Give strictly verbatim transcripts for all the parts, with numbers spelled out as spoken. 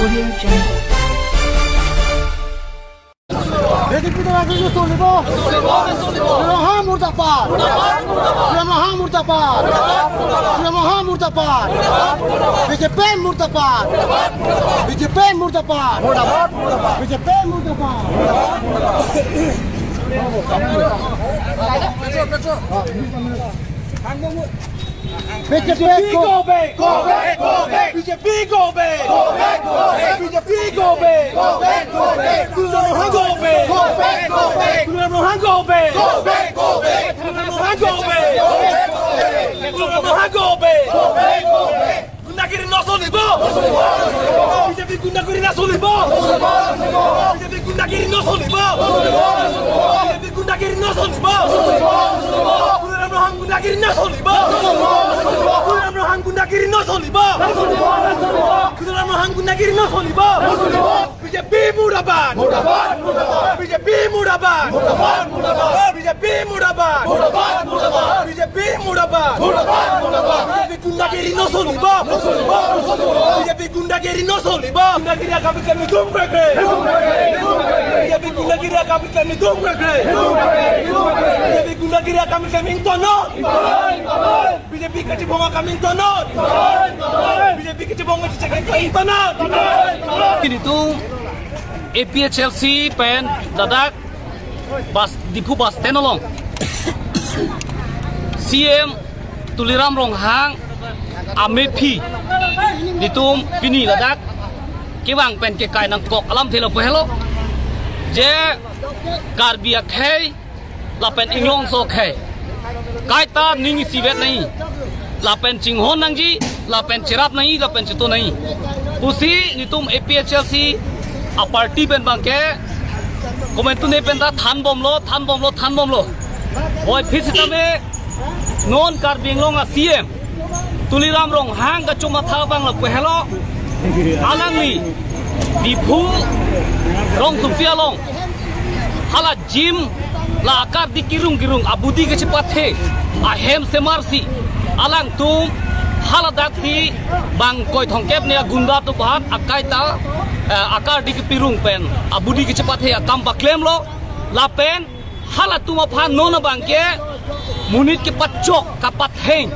Audio Jungle. BJP দল আগে চলিব। তুলিৰাম ৰোহং মুৰ্দাবাদ। তুলিৰাম ৰোহং মুৰ্দাবাদ। তুলিৰাম ৰোহং মুৰ্দাবাদ। বিজেপি মুৰ্দাবাদ। বিজেপি মুৰ্দাবাদ। বিজেপি মুৰ্দাবাদ। BJP go back, go back, go back, go back. BJP go back, go back, go back. BJP go back, go back, go back. Tuliram ৰোহং go back, go back, go back. Tuliram ৰোহং go back, go back, go back. Tuliram ৰোহং go back, go back, go back. Tuliram ৰোহং go back, go back, go back. গুণ্ডাগিৰি নচলিব। বিজেপি গুণ্ডাগিৰি নচলিব। বিজেপি গুণ্ডাগিৰি নচলিব। বিজেপি গুণ্ডাগিৰি নচলিব। তুলিৰাম ৰোহং গুণ্ডাগিৰি নচলিব। তুলিৰাম ৰোহং গুণ্ডাগিৰি নচলিব। তুলিৰাম ৰোহং গুণ্ডাগিৰি নচলিব। বিজেপি মুৰ্দাবাদ। মুৰ্দাবাদ, মুৰ্দাবাদ। বিজেপি মুৰ্দাবাদ। মুৰ্দাবাদ, মুৰ্দাবাদ। বিজেপি মুৰ্দাবাদ। মুৰ্দাবাদ, মুৰ্দাবাদ। বিজেপি মুৰ্দাবাদ। মুৰ্দাবাদ, মুৰ্দাবাদ। বিজেপি গুণ্ডাগিৰি নচলিব। নচলিব, নচলিব। বিজেপি গুণ্ডাগিৰি নচলিব। গুণ্ডাগিৰি আগামী দিনে দম কৰেগৈ। দম কৰেগৈ, দম কৰেগৈ। বিজেপি গুণ্ডাগিৰি আগামী দিনে দম কৰেগৈ। দম কৰেগৈ, দম কৰেগৈ। বিজেপি গুণ্ডাগিৰি আগামী দিনে ইংতন। ইংতন, ইংতন। BJP kachibong akam ingtonnon. Ingtonnon, ingtonnon. BJP kachibong kachechak ingtonnon. Ingtonnon, ingtonnon. Nelitum A P H L C pen ladak bus, Diphu bus stand along C M Tuliram Ronghang amephi nelitum pini ladak kevang pen kekai nangkok alamthe lapu helo je Karbi akhei lapen Inglongso akhei kaita ning isivet nangji, lapen chinghon nangji, lapen cherap nangji, lapen cheto nangji pusi nelitum A P H L C a party pen abangke komantu ne pen ta thanbomlo, thanbomlo, thanbomlo. Puvoiphit sitame non Karbi Anglong a C M Tuliram Ronghang kachomatha abang lapu helo, alangli Diphu Rongsopi along hala gym la akardi kirung kirung abudi kachepathe ahem semarsi alangtum hala daksi bang koi thomkep ne agunda atum aphan akaita, eh, akardi kepirung pen abudi kachepathe akam paklemlo, lapen halatum aphan non abangke monit kepachok kapatheng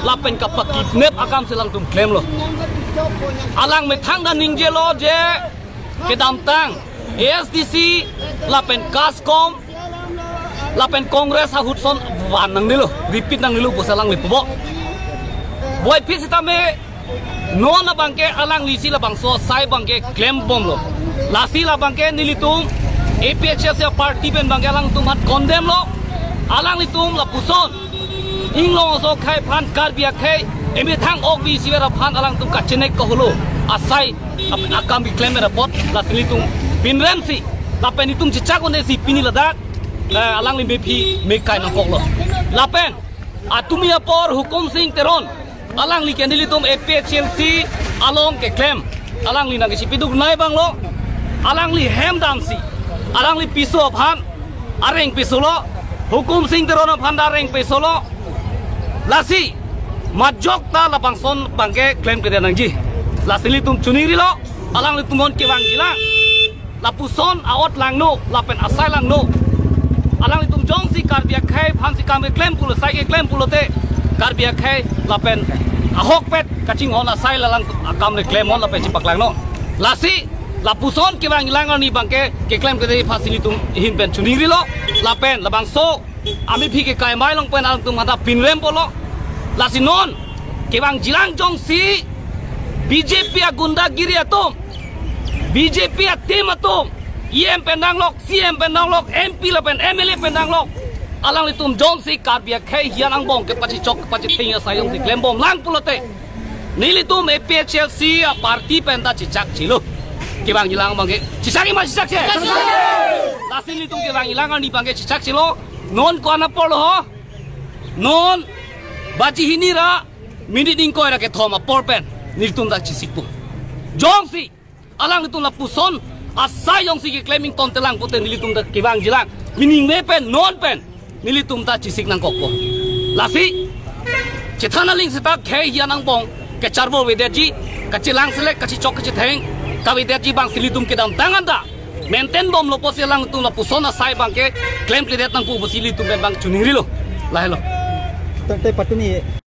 lapen kapakidnap akamsi alangtum klemlo. Alang methang ta ningjelo je kedamtang A S D C lapen CASCOM lapen Congress ahut ason van nangnelo, repeat nangnelo pusi alangli pupo. Puvoiphit sitame non abangke alanglisi labangso asai abangke klembomlo. Lasi labangke nelitum A P H L C a party pen abangke alangtum aphan condemn lo. Alanglitum lapuson Inglongso akhei aphan, Karbi akhei emethang ok bi isivet aphan alangtum kachenek kaholo asai ap-, akam keklem apot lasi nelitum pinremsi lapen nelitum chechak un-esi pini ladak, eh, alangli mephi mekai nangkoklo. Lapen atumi apor Hukum Sing Teron, alangli ke nelitum A P H L C along keklem, alangli nangkachipiduk nai abanglo. Alangli hem damsi alangli piso aphan areng pisolo, Hukum Sing Teron aphan ta areng pisolo. Lasi majok ta labangson abangke klemkledet nangji. Lasi nelitum chiningrilo, alanglitum non kevangjilang lapuson a-ot langno lapen asai langno. Alanglitum jongsi Karbi akhei aphansi kam keklem pulo, sai keklem pulote Karbi akhei lapen ahokpet kachinghon asai la alang akam le klemnon lapen chepaklangnon. Lasi lapuson kevangjilang arni abangke keklemkledet aphansi nelitum ahin pen chiningrilo, lapen labangso amephi kekai amei along pen alangtum aphan ta pinrem pulo. Lasi non kevangjilang jongsi B J P agundagiri atum, B J P a-team atum, E M pen danglok, C M pen danglok, M P lapen M L A pen danglok, alanglitum jongsi Karbi akhei hian angbong kepachechok kepachetheng asai jongsi klembomlang pulote nelitum A P H L C a party pen ta chechakchelo. Kevangjilang abangke chechakji ma chechakche? Lasi nelitum kevangjilang arni abangke chechakchelo. Non ko-an apor lo ho? Non baji hini ra minit ingkoi ra kethom apor pen nelitum ta chesikpo. Jongsi alanglitum lapuson asai jongsi keklem ingtontelang pute nelitum ta kevangjilang, pining me pen non pen nelitum ta chesik nangkokpo. Lasi chethan aling seta khei hian angbong kecharvo avedetji, kachelang selek, kachechok kachetheng, kavedetji abang si ilitum kedamtang anta maintain bomlo pusi alangtum lapuson asai abangke klemkledet nangpo pusi ilitum pen abang chiningrilo. Lahelo. Tangte patumi